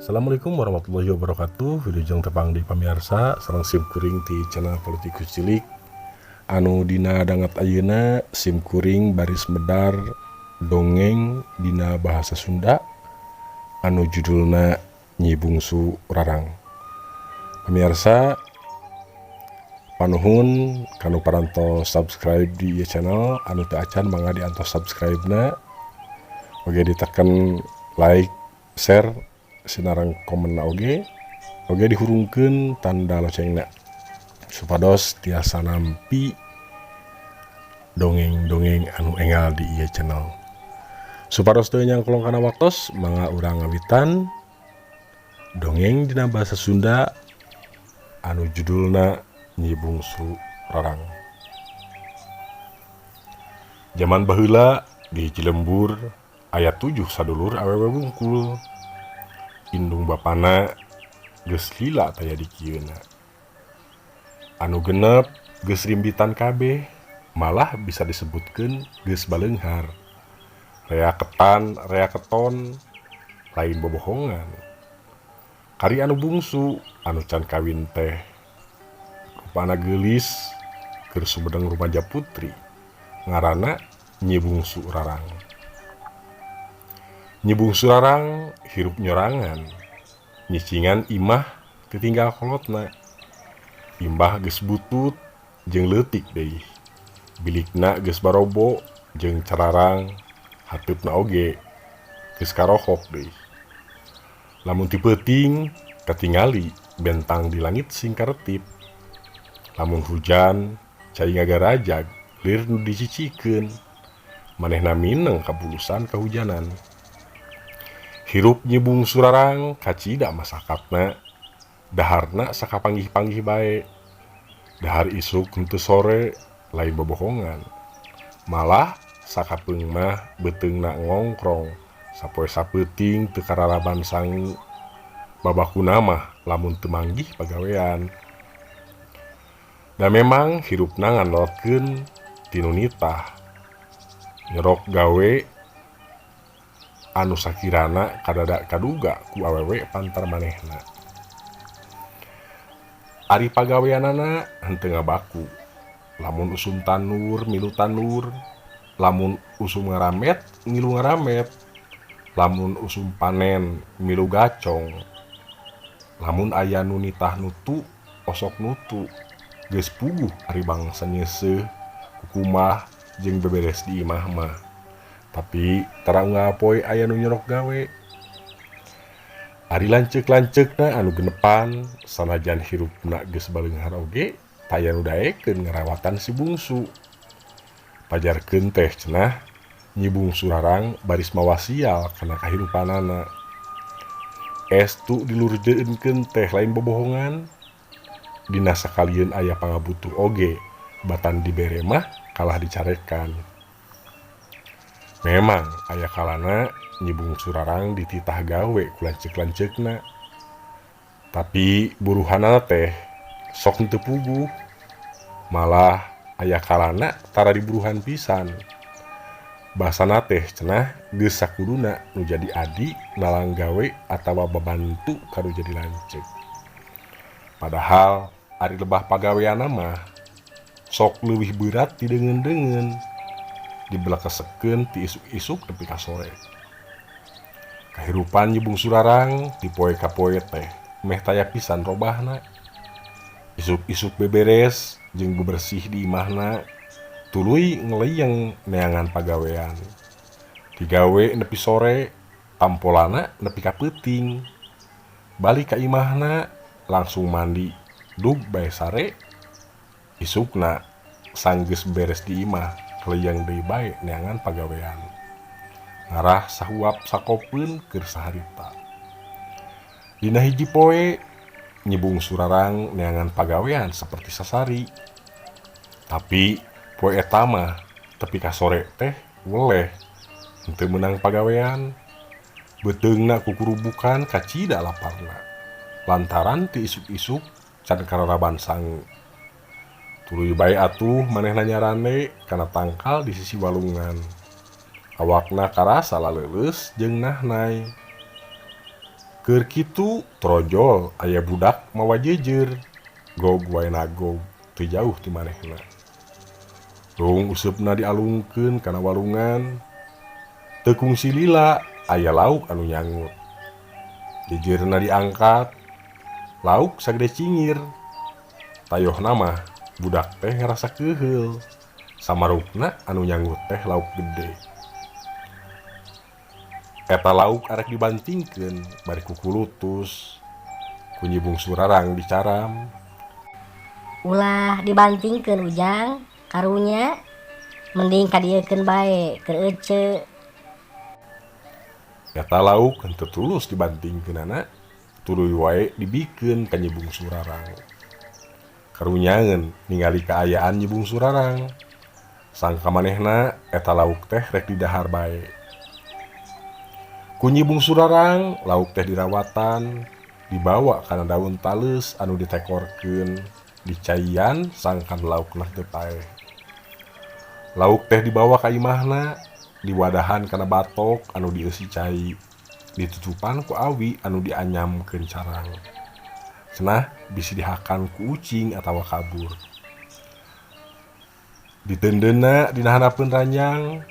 Assalamualaikum warahmatullahi wabarakatuh. Wilujeng tepang di pamirsa sareng sim kuring di channel Politikus Cilik anu dina danget ayeuna sim kuring baris medar dongeng dina bahasa Sunda anu judulna Nyi Bungsu Rarang. Pamirsa, panuhun kanu parantos subscribe di ieu channel. Anu teu acan, mangga diantos subscribe na oge, ditekan like, share sinareng komen na oge oge dihurungkeun tanda loncengna supados tiasa nampi dongeng-dongeng anu enggal di ieu channel. Supados teu nyangkolong kana waktos, mangga urang ngawitan dongeng dina bahasa Sunda anu judulna Nyi Bungsu Rarang. Zaman baheula di hiji lembur aya tujuh sadulur awewe wungkul. Indung bapana geus lila taya dikieuna. Anu 6 geus rimbitan kabeh, malah bisa disebutkeun geus baleunghar, rea ketan rea keton, lain bobohongan. Kari anu bungsu anu can kawin teh rupana geulis, keur sumedeng rumaja putri, ngaranna Nyi Bungsu Rarang. Nyi Bungsu Rarang hirup nyorangan, nyicingan imah ditinggal kolotna. Imah geus butut jeung leutik deui, bilikna geus barobo jeung cararang, hateupna oge geus karohok deui. Lamun ti peuting katingali bentang di langit sing karetip. Lamun hujan, cai ngagarajag lir nu dicicikeun, manehna mineng kabulusan kahujanan. Hirup Nyi Bungsu Rarang kacida masakatna, daharna sakapanggih-panggih bae. Dahar isuk henteu sore, lain bobohongan. Malah sakapeung mah beuteungna ngongkrong sapoe sapeuting teu kararaban sangu. Babakuna mah lamun teu manggih pagawean. Da memang hirupna ngandalkeun ti nu nitah, nyorok gawe anu sakirana kadada kaduga ku awewe pantar manehna. Ari pagaweanana henteu ngabaku. Lamun usum tandur, milu tandur, lamun usum ngaramet, ngilu ngaramet, lamun usum panen, milu gacong. Lamun aya nu nitah nutu, osok nutu. Geus puguh ari bangsa nyeuseuh, kukumah jeung beberes di imah mah. Tapi tara unggal poe aya nu nyorok gawe. Ari lanceuk-lanceukna anu 6an, sanajan hirupna geus baleunghar oge taya nu daekeun ngarawatan si bungsu. Pajarkeun teh cenah Nyi Bungsu Rarang baris mawa sial kana kahirupanana. Estu dilurjeunkeun teh lain bobohongan. Dina sakalieun aya pangabutuh oge batan dibere mah kalah dicarekan. Memang aya kalana Nyi Bungsu Rarang dititah gawe ku lanceuk-lanceukna. Tapi buruhanana teh sok henteu puguh. Malah aya kalana tara diburuhan pisan. Basana teh cenah geus sakuduna nu jadi adi nalang gawe atawa babantu ka nu jadi lanceuk. Padahal ari lebah pagaweanna mah sok leuwih beurat ti deungeun-deungeun. Dibelekesekeun ti isuk-isuk nepi ka sore. Kahirupan Nyi Bungsu Rarang ti poe ka poe teh meh taya pisan robahna. Isuk-isuk beberes jeung bebersih di imahna, tuluy ngeleyeng neangan pagawean. Digawe nepi sore, tampolana nepi ka peuting. Balik ka imahna langsung mandi, dug bae sare. Isukna sanggeus beres di imah, keleyeng deui bae neangan pagawean. Ngarah sahuap sakopeun keur saharita. Dina hiji poe Nyi Bungsu Rarang neangan pagawean seperti sasari. Tapi poe eta mah tepi ka sore teh weleh henteu meunang pagawean. Beuteungna kukurubukan kacida laparna. Lantaran ti isuk-isuk can kararaban sangu. Tuluy bae atuh manehna nyarande kana tangkal di sisi walungan. Awakna karasa laleuleus jeung nahnay. Keur kitu torojol aya budak mawa jeujeur. Gog wae nagog teu jauh ti manehna. Rung useupna dialungkeun kana walungan. Teu kungsi lila aya lauk anu nyangut. Jejeurna diangkat, lauk sagede cingir. Tayohna mah budak teh ngarasa keuheul. Samarukna anu nyangut teh lauk gede. Eta lauk arek dibantingkeun bari kukulutus. Ku Nyi Bungsu Rarang dicaram. Ulah dibantingkeun, Ujang, karunya. Mending kadieukeun bae keur ece. Eta lauk henteu tulus dibantingkeunana, tuluy wae dibikeun ka Nyi Bungsu Rarang. Karunyaeun ningali kaayaan Nyi Bungsu Rarang. Sangka manehna eta lauk teh rek didahar bae. Ku Nyi Bungsu Rarang lauk teh dirawatan, dibawa kana daun taleus anu ditekorkeun, dicaian sangkan laukna teu paeh. Lauk teh dibawa ka imahna, diwadahan kana batok anu dieusi cai, ditutupan ku awi anu dianyamkeun carang. Cenah bisi dihakan ku ucing atawa kabur. Diteundeunna dina handapeun ranjang,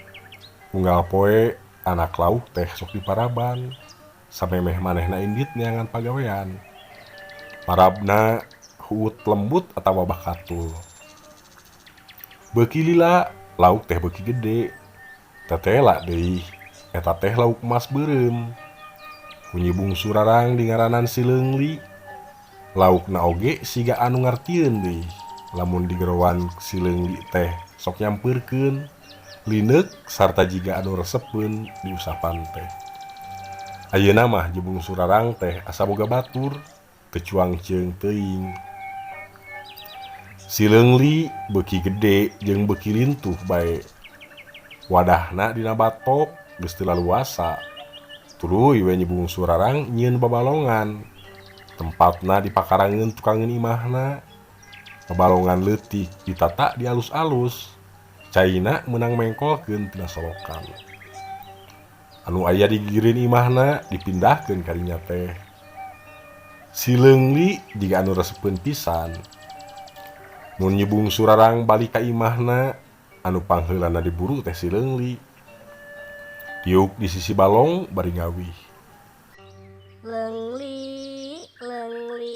unggal poe anak lauk teh sok diparaban, samemeh manehna indit neangan pagawean. Parabna huut lembut atawa bakatul. Beuki lila lauk teh beuki gede. Tetela deui eta teh lauk emas beureum. Ku Nyi Bungsu Rarang dingaranan Si Leungli. Laukna oge siga anu ngartieun deui. Lamun digeroan Si Leungli teh sok nyampeurkeun, lineuk sarta jiga anu resepeun diusapan teh. Ayeuna mah Nyi Bungsu Rarang teh asa boga batur, teu cuangceung teuing. Si Leungli beuki gede jeung beuki lintuh bae. Wadahna dina batok geus teu laluasa. Tuluy we Nyi Bungsu Rarang nyieun babalongan. Tempatna dipakarangeun tukangeun imahna. Babalongan leutik ditata dialus-alus. Caina meunang mengkolkeun tina solokan. Anu aya di gigireun imahna dipindahkeun kadinya teh. Si Leungli jiga anu resepeun pisan. Mun Nyi Bungsu Rarang balik ka imahna, anu pangheulana diburu teh Si Leungli. Diuk di sisi balong bari ngawih. Leungli, leungli,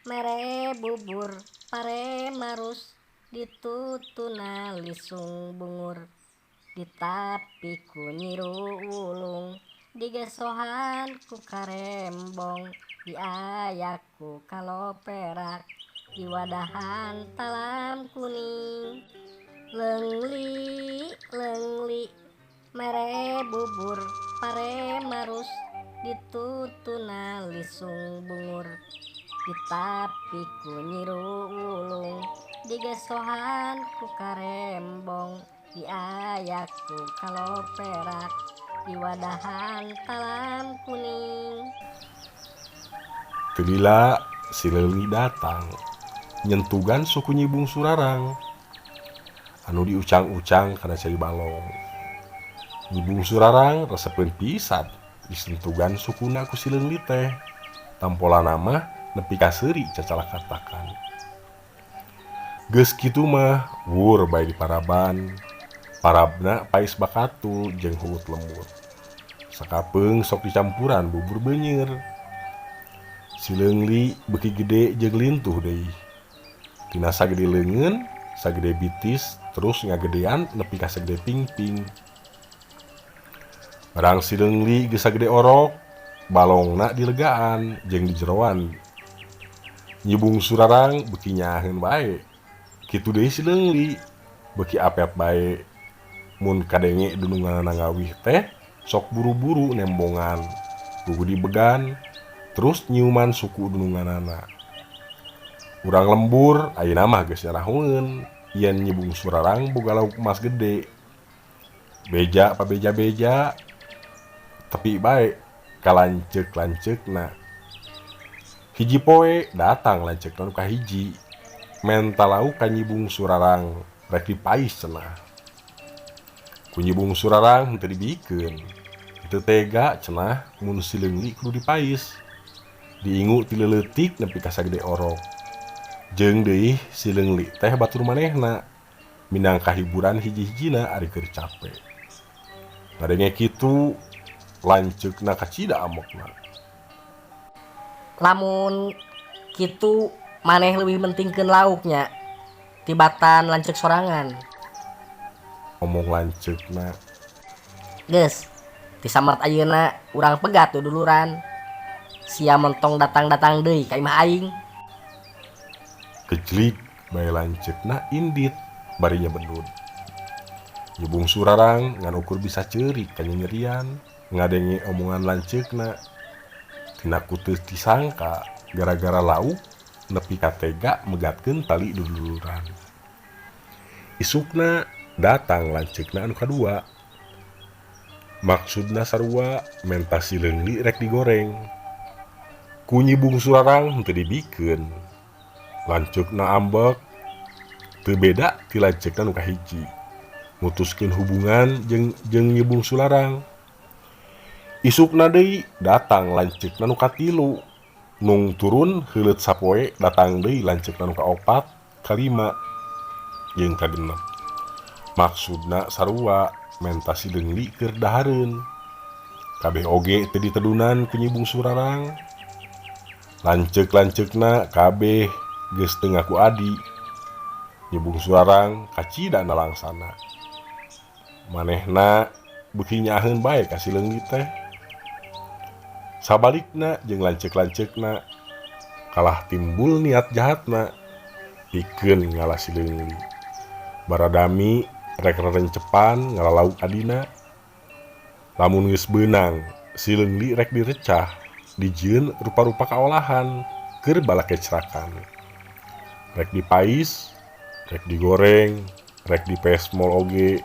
mere bubur pare marus, ditutuna lisung bungur, ditapi ku nyiru wulung, digesohan ku karembong, diayak ku kaloperak, diwadahan talam kuning. Leungli, leungli, mere bubur pare marus, ditutuna lisung bungur, ditapi ku nyiru wulung, digesohan ku karembong, diayak ku kaloperak, diwadahan talam kuning. Teu lila Si Leungli datang, nyentugan suku Nyi Bungsu Rarang anu diucang-ucang kana cai balong. Nyi Bungsu Rarang resepeun pisan disentugan sukuna ku Si Leungli teh. Tampolana mah nepi ka seuri cacalakatakan. Geus kitu mah wur bae diparaban. Parabna pais bakatul jeung huut lembut. Sakapeung sok dicampuran bubur beunyer. Si Leungli beuki gede jeung lintuh deui. Tina sagede leungeun, sagede bitis, terus ngagedean nepi ka sagede pingping. Barang Si Leungli geus sagede orok, balongna dilegaan jeung dijeroan. Nyi Bungsu Rarang beuki nyaaheun bae. Kitu deui Si Leungli, beuki apet bae. Mun kadenge dununganana ngawih teh sok buru-buru nembongan, kudu dibegan, terus nyiuman suku dununganana. Urang lembur ayeuna mah geus nyarahoeun yen Nyi Bungsu Rarang boga lauk emas gede. Beja pabeja-beja tepi bae ka lanceuk-lanceukna. Hiji poe datang lanceukna nu kahiji, menta lauk ka Nyi Bungsu Rarang rek dipais cenah. Ku Nyi Bungsu Rarang henteu dibikeun. Teu tega cenah mun Si Leungli kudu dipais. Diingu ti leuleutik nepi ka sagede orok. Jeung deui si Leungli teh batur manehna minangka hiburan hiji-hijina ari keur cape. Ngadenge kitu lanceukna kacida amokna. Lamun kitu maneh leuwih mentingkeun lauknya tibatan lanceuk sorangan. Omong lanceukna. Geus, ti samert ayeuna urang pegat duduluran. Sia montong datang-datang deui ka imah aing. Kejlig bae lanceukna indit bari nyebedud. Nyi Bungsu Rarang ngan ukur bisa ceurik kanyanyerian ngadenge omongan lanceukna. Tina ku teu disangka gara-gara lauk nepi ka tega megatkeun tali duduluran. Isukna datang lanceukna anu kadua. Maksudna sarua menta si Leungli rek digoreng. Ku Nyi Bungsu Rarang henteu dibikeun. Lanceukna ambek teu beda ti lanceukna nu kahiji. Mutuskeun hubungan jeung Nyi Bungsu Larang. Isukna deui datang lanceukna nu katilu. Nung turun heuleut sapoe datang deui lanceukna nu kaopat, kalima, jeung kagenep. Maksudna sarua menta si Leungli keur dahareun. Kabeh oge teu ditedunan ku Nyi Bungsu Rarang. Lanceuk-lanceukna kabeh geus teu ngaku adi. Nyi Bungsu Rarang kacida nalangsana. Manehna beuki nyaaheun bae ka si Leungli teh. Sabalikna jeung lanceuk-lanceukna kalah timbul niat jahatna pikeun ngala si Leungli. Baradami rek rerencepan ngala lauk adina. Lamun geus beunang si Leungli rek direcah dijieun rupa-rupa kaolahan keur balakecrakan. Rek dipais, rek digoreng, rek dipesmol oge.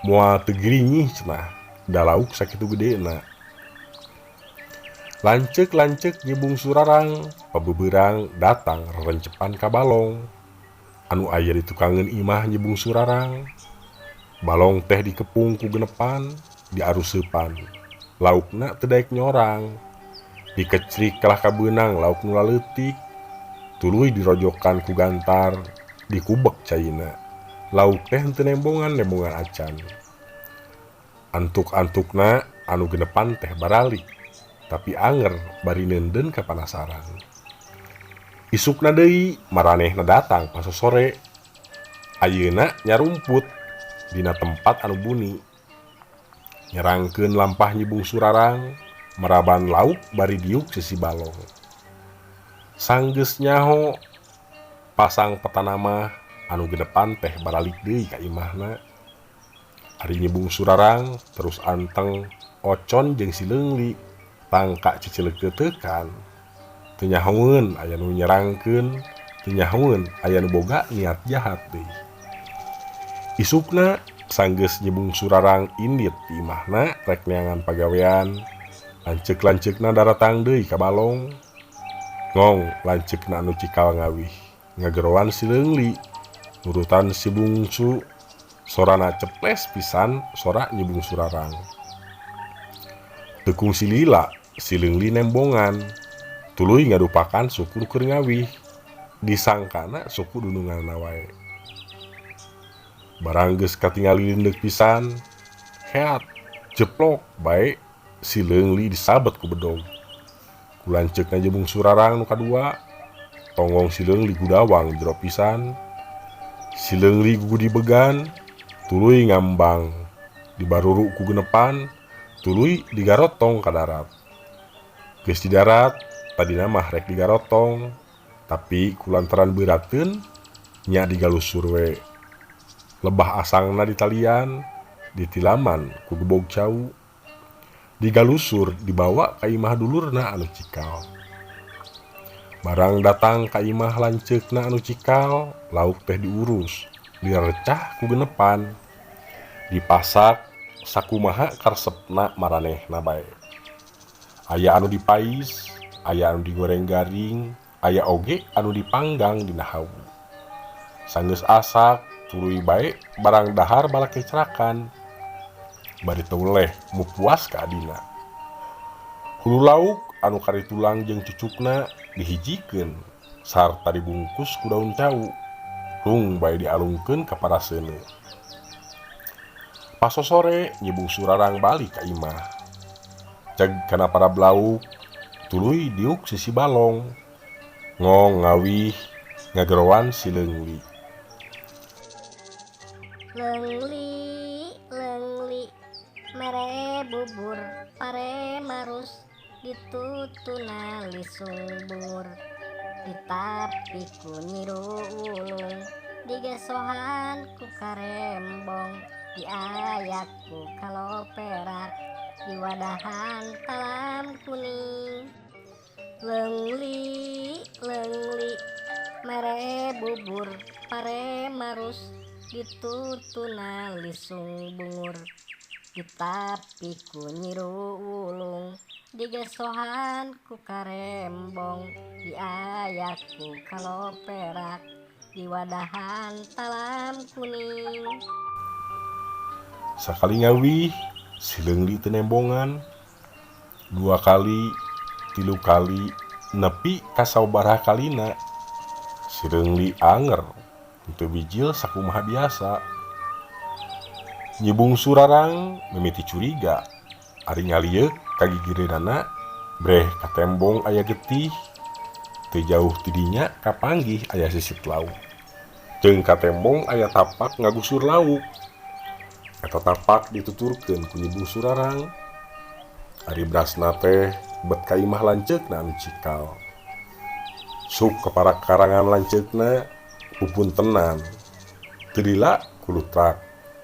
Moal teu girinyih cenah da lauk sakitu gedena. Lanceuk-lanceuk Nyi Bungsu Rarang pabeberang datang rerencepan ka balong anu aya di tukangeun imah Nyi Bungsu Rarang. Balong teh dikepung ku genepan diaruseupan. Laukna teu daek nyorang. Dikecrik kalah kabeunang lauk nu laleutik. Tuluy dirojokan ku gantar, dikubek caina. Lauk teh henteu nembongan-nembongan acan. Antuk-antukna anu genepan teh baralik, tapi anger bari neundeun kapanasaran. Isukna deui maranehna datang pasosore. Ayeuna nyarumput dina tempat anu buni. Nyerangkeun lampah Nyi Bungsu Rarang, meraban lauk bari diuk sisi balong. Sanggeus nyaho pasang petana mah anu genepan teh baralik deui ka imahna. Ari Nyi Bungsu Rarang terus anteng ocon jeung si Leungli tangka cicileukeuteukan. Teu nyahoeun aya nu nyerangkeun, teu nyahoeun aya nu boga niat jahat deui. Isukna sanggeus Nyi Bungsu Rarang indit di imahna rek neangan pagawean, lanceuk-lanceukna daratang deui ka balong. Ngong lanceukna anu cikal ngawih ngageroan si Leungli nurutan si Bungsu sorana ceples pisan sora Nyi Bungsu Rarang. Teu kungsi lila si Leungli nembongan tuluy ngadupakan suku nu keur ngawih disangkana suku dununganna wae. Barang geus katingali lindek pisan heat jeplok bae si Leungli disabet ku bedog. Ku lanceukna Nyi Bungsu Rarang nu kadua tonggong si Leungli gudawang jero pisan. Si Leungli gugudibegan tuluy ngambang dibaruru ku genepan tuluy digarotong ka darat. Geus di darat tadina mah rek digarotong tapi kulantaran beurateun nya digalusur we. Lebah asangna ditalian ditilaman ku gebog cau. Digalusur dibawa ka imah dulurna anu cikal. Barang datang ka imah lanceukna anu cikal, lauk teh diurus, direcah ku genepan. Dipasak sakumaha karesepna maranehna bae. Aya anu dipais, aya anu digoreng garing, aya oge anu dipanggang dina hawu. Sanggeus asak, tuluy bae barang dahar balakecrakan. Bari teu weleh mupuas ka adina. Hulu lauk anu kari tulang jeung cucukna dihijikeun sarta dibungkus ku daun cau. Rung bae dialungkeun ka paraseuneu. Pasosore Nyi Bungsu Rarang balik ka imah. Ceg kana parab lauk tuluy diuk sisi balong. Ngong ngawih ngageroan si Leungli. Leungli, leungli, mere bubur pare marus ditutuna lisung bungur ditapi ku nyiru ulung digesohan ku karembong diayak ku kaloperak diwadahan talam kuning. Leungli, leungli, mere bubur pare marus ditutuna lisung bungur ditapi ku nyiru ulung digesohan ku karembong diayak ku kaloperak diwadahan talam kuning. Sakali ngawih si Leungli teu nembongan. Dua kali, tilu kali, nepi ka sababaraha kalina. Si Leungli anger teu bijil sakumaha biasa. Nyi Bungsu Rarang mimiti curiga ari ngalieuk ka gigireunana breh katembong aya getih. Teu jauh ti dinya kapanggih aya sisit lauk. Jeung katembong aya tapak ngagusur lauk. Eta tapak dituturkeun ku Nyi Bungsu Rarang. Ari berasna teh bet ka imah lanceukna anu cikal. Sup ka parakarangan lanceukna pupuntenan. Teu lila kulutrak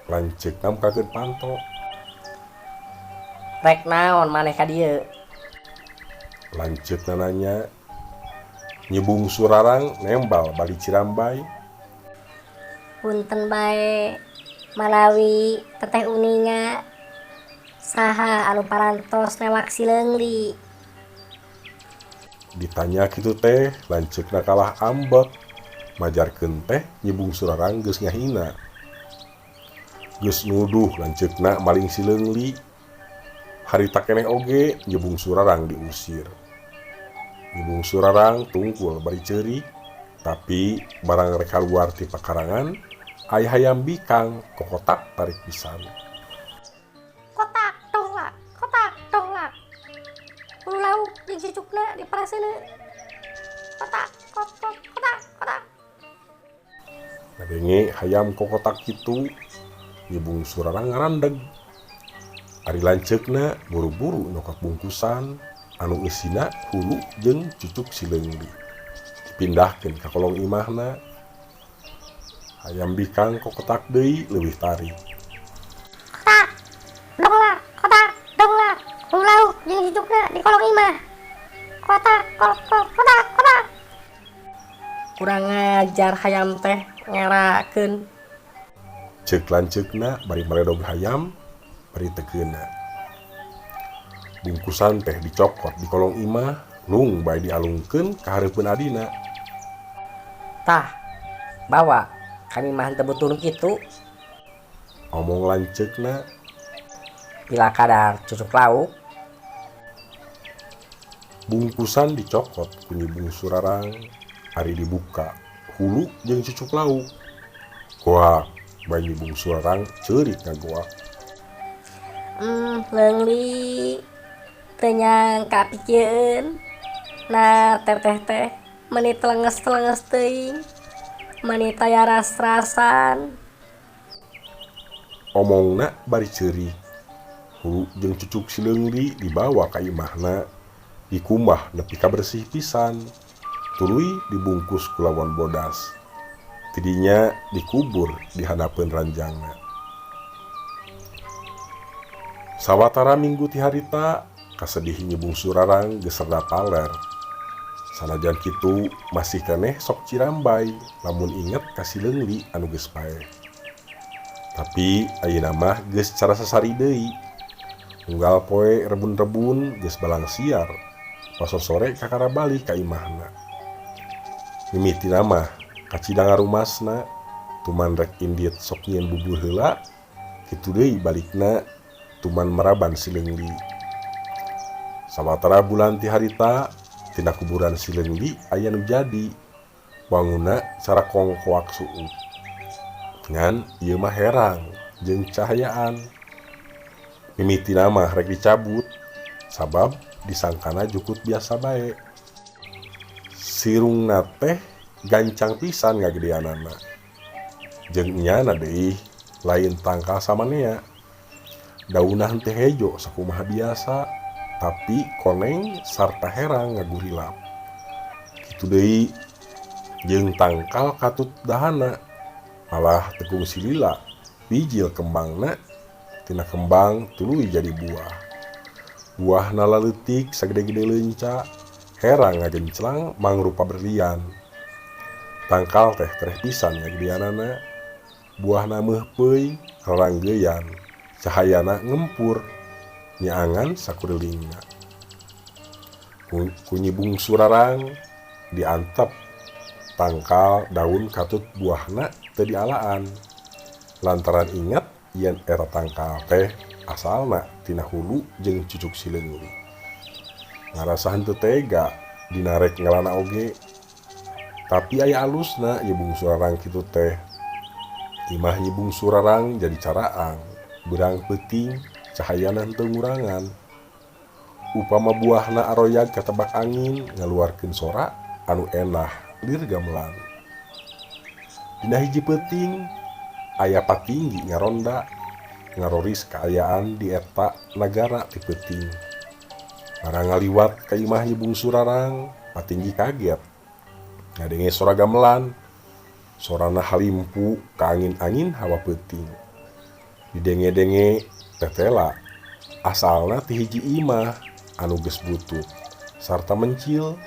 lanceukna mukakeun panto. Rek naon maneh ka dieu? Lanceukna nanya. Nyi Bungsu Rarang nembal bari cirambay. Punten bae manawi teteh uninga saha anu parantos newak si Leungli. Ditanya kitu teh lanceukna kalah ambek. Majarkeun teh Nyi Bungsu Rarang geus ngahina. Geus nuduh lanceukna maling si Leungli. Harita keneh oge Nyi Bungsu Rarang diusir. Nyi Bungsu Rarang tungkul bari ceurik, tapi barang rek kaluar ti pakarangan aya hayam bikang kokotak tarik pisan. Kotak donglak, kotak donglak. Hulu lauk jeung cucukna di paraseuneu. Kotak, kotak, kotak, kotak. Ngadenge hayam kokotak kitu, Nyi Bungsu Rarang ngarandeg. Ari lanceukna buru-buru nyokot bungkusan anu eusina hulu jeung cucuk si Leungli. Dipindahkeun ka kolong imahna. Hayam bikang kokotak deui leuwih tarik. Kotak, donglak, kotak, donglak. Hulu lauk jeung cucukna di kolong imah. Kotak, kotak, kotak, kotak. Kurang ngajar hayam teh ngerakeun. Ceuk lanceukna bari meledog hayam bari teu keuna. Bungkusan teh dicokot di kolong imah, lung bae dialungkeun ka hareupeun adina. Tah, bawa kami mah teu butuh nu kitu. Omong lanceukna. Pila kadar cucuk lauk. Bungkusan dicokot ku Nyi Bungsu Rarang, ari dibuka hulu jeung cucuk lauk. Goak bae Nyi Bungsu Rarang ceurik ngagoak. Leungli teu nyangka pikieun. Nah, teteh teh meuni telenges-telenges teuing. Meuni taya ras-rasan. Omongna bari ceurik. Hulu jeung cucuk si Leungli dibawa ka imahna, dikumbah nepi ka bersih pisan. Tuluy dibungkus ku lawon bodas. Tidinya dikubur di handapeun ranjangna. Sawatara minggu ti harita kasedih Nyi Bungsu Rarang geus rada taler. Sanajan kitu masih keneh sok cirambay lamun inget ka si Leungli anu geus paeh. Tapi ayeuna mah geus carasa sari deui. Unggal poe rebun-rebun geus balangsiar. Pasosore kakara balik ka imahna. Mimitina mah kacida ngarumasna, tuman rek indit sok nyieun bubur heula, kitu deui balikna tuman maraban si Leungli. Sawatara bulan ti harita tina kuburan si Leungli aya nu jadi wanguna cara kongkoak suuk. Ngan ieu mah herang jeung cahayaan. Mimitina mah rek dicabut sabab disangkana jukut biasa bae. Sirungna teh gancang pisan ngagedeanana. Jeung enyana deui lain tangkal samanea. Daunna henteu hejo sakumaha biasa, tapi koneng sarta herang ngagurilap. Kitu deui jeung tangkal katut dahana, malah teu kungsi lila bijil kembangna, tina kembang tuluy jadi buah. Buahna laleutik sagede-gede leunca, herang ngagenclang mangrupa berlian. Tangkal teh tereh pisan ngagedeanana, buahna meuhpeuy raranggeyan, cahayana ngempur nyaangan sakurilingna. Ku Nyi Bungsu Rarang diantep tangkal daun katut buahna teu dialaan lantaran inget yen eta tangkal teh asalna tina hulu jeung cucuk si Leungli. Ngarasa henteu tega dinarek ngalana oge. Tapi aya alusna Nyi Bungsu Rarang kitu teh. Imah Nyi Bungsu Rarang jadi caraang, beurang peuting cahayana henteu ngurangan. Upama buahna aroyag katebak angin ngaluarkeun sora anu enah lir gamelan. Dina hiji peuting aya patinggi ngaronda ngaroris kaayaan di eta nagara ti peuting. Barang ngaliwat ka imah Nyi Bungsu Rarang, patinggi kaget ngadenge sora gamelan. Sorana halimpu ka angin-angin hawa peuting. Didenge-denge tetela asalna ti hiji imah anu geus butut sarta mencil.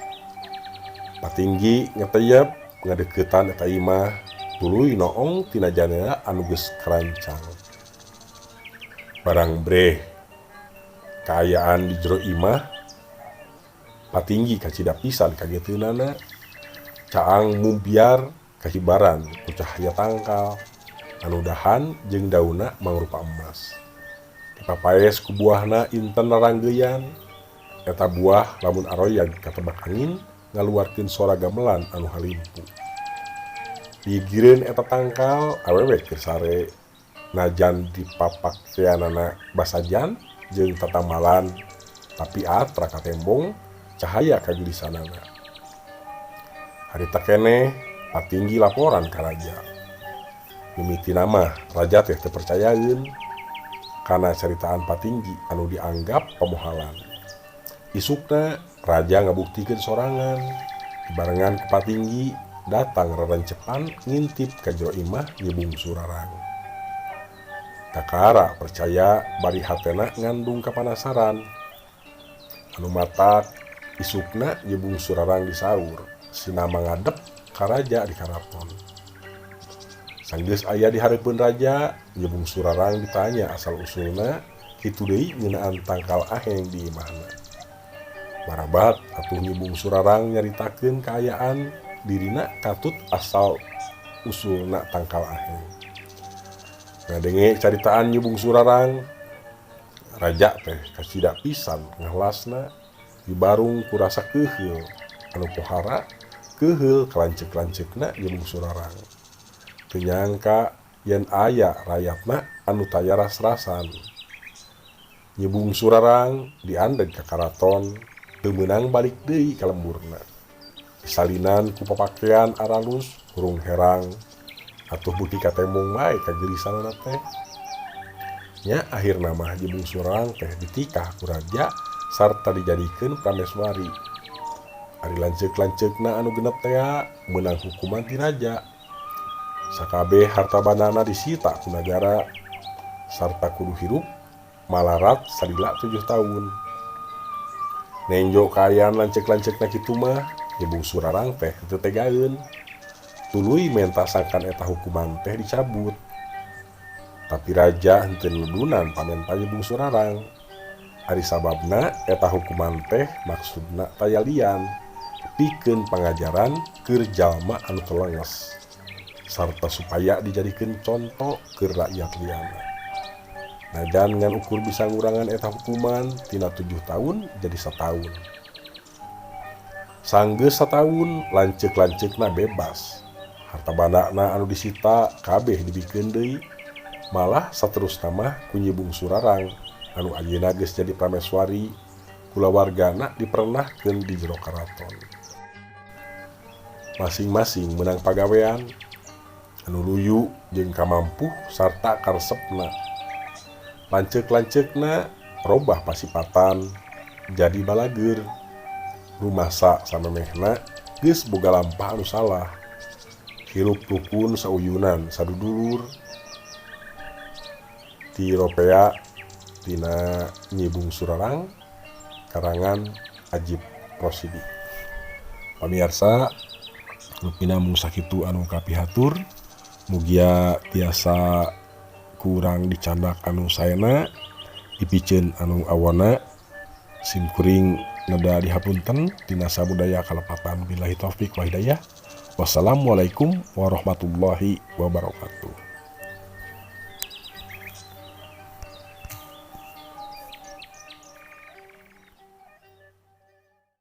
Patinggi ngeteyep ngadeuketan eta imah, tuluy noong tina janela anu geus karancang. Barang breh kaayaan di jero imah, patinggi kacida pisan kageteunana. Caang mubiar kahibaran ku cahaya tangkal anu dahan jeung daunna mangrupa emas. Dipapaes ku buahna inten raranggeyan. Eta buah lamun aroyag katebak angin ngaluarkeun sora gamelan anu halimpu. Digigireun eta tangkal awewe keur sare, najan dipapakeanana basajan jeung tatamalan, tapi atra katembong cahaya kagelisanana. Harita keneh patinggi laporan ka raja. Mimitina mah raja teh teu percayaeun kana caritaan patinggi anu dianggap pamohalan. Isukna raja ngabuktikeun sorangan, dibarengan ku patinggi datang rarancepan ngintip ka jero imah Nyi Bungsu Rarang. Kakara percaya bari hatena ngandung kapanasaran. Anu matak isukna Nyi Bungsu Rarang disaur sinama ngadep ka raja di karaton. Sanggeus aya di hareupeun raja, Nyi Bungsu Rarang ditanya asal usulna, kitu deui ngeunaan tangkal aheng di imahna. Marabat atuh Nyi Bungsu Rarang nyaritakeun kaayaan dirina katut asal usulna tangkal aheng. Ngadenge caritaan Nyi Bungsu Rarang, raja teh kacida pisan ngalasna, dibarung ku rasa keuheul anu pohara keuheul kalanceuk-lanceukna Nyi Bungsu Rarang. Teu nyangka yen aya rayatna anu taya ras-rasan. Nyi Bungsu Rarang diandeg ka karaton, teu meunang balik deui ka lemburna. Disalinan ku papakean aralus hurung herang, atuh beuki katembong wae kagelisanana teh. Nya akhirna mah Nyi Bungsu Rarang teh ditikah ku raja sarta dijadikeun prameswari. Ari lanceuk-lanceukna anu genep tea meunang hukuman ti raja. Sakabeh harta bandana disita ku nagara sarta kudu hirup malarat salila 7 tahun. Nenjo kaayaan lanceuk-lanceukna kitu mah Nyi Bungsu Rarang teh teu tegaeun. Tuluy menta sangkan eta hukuman teh dicabut. Tapi raja henteu nudunan pamenta Nyi Bungsu Rarang. Ari sababna eta hukuman teh maksudna taya lian pikeun pangajaran keur jalma anu telenges sarta supaya dijadikeun conto keur rakyat liana. Najan ngan ukur bisa ngurangan eta hukuman tina 7 tahun jadi sataun. Sanggeus sataun lanceuk-lanceukna bebas. Harta bandana anu disita kabeh dibikeun deui. Malah saterusna mah ku Nyi Bungsu Rarang anu ayeuna geus jadi prameswari kulawargana dipernahkeun di jero karaton. Masing-masing menang pagawean anu luyu jeung kamampuh sarta karesepna. Lanceuk-lanceukna robah pasipatan jadi balageur. Rumasa samemehna geus boga lampah anu salah. Hirup rukun sauyunan sadudulur. Ti Ropea tina Nyi Bungsu Rarang karangan Ajip Rosidi. Pamirsa, rupina mung sakitu anu kapihatur, mugia tiasa kurang dicandak anu saena, dipiceun anu awona. Sim kuring neda dihapunten tina sabudaya kalepatan, billahi taufik wal hidayah. Wassalamualaikum warahmatullahi wabarakatuh.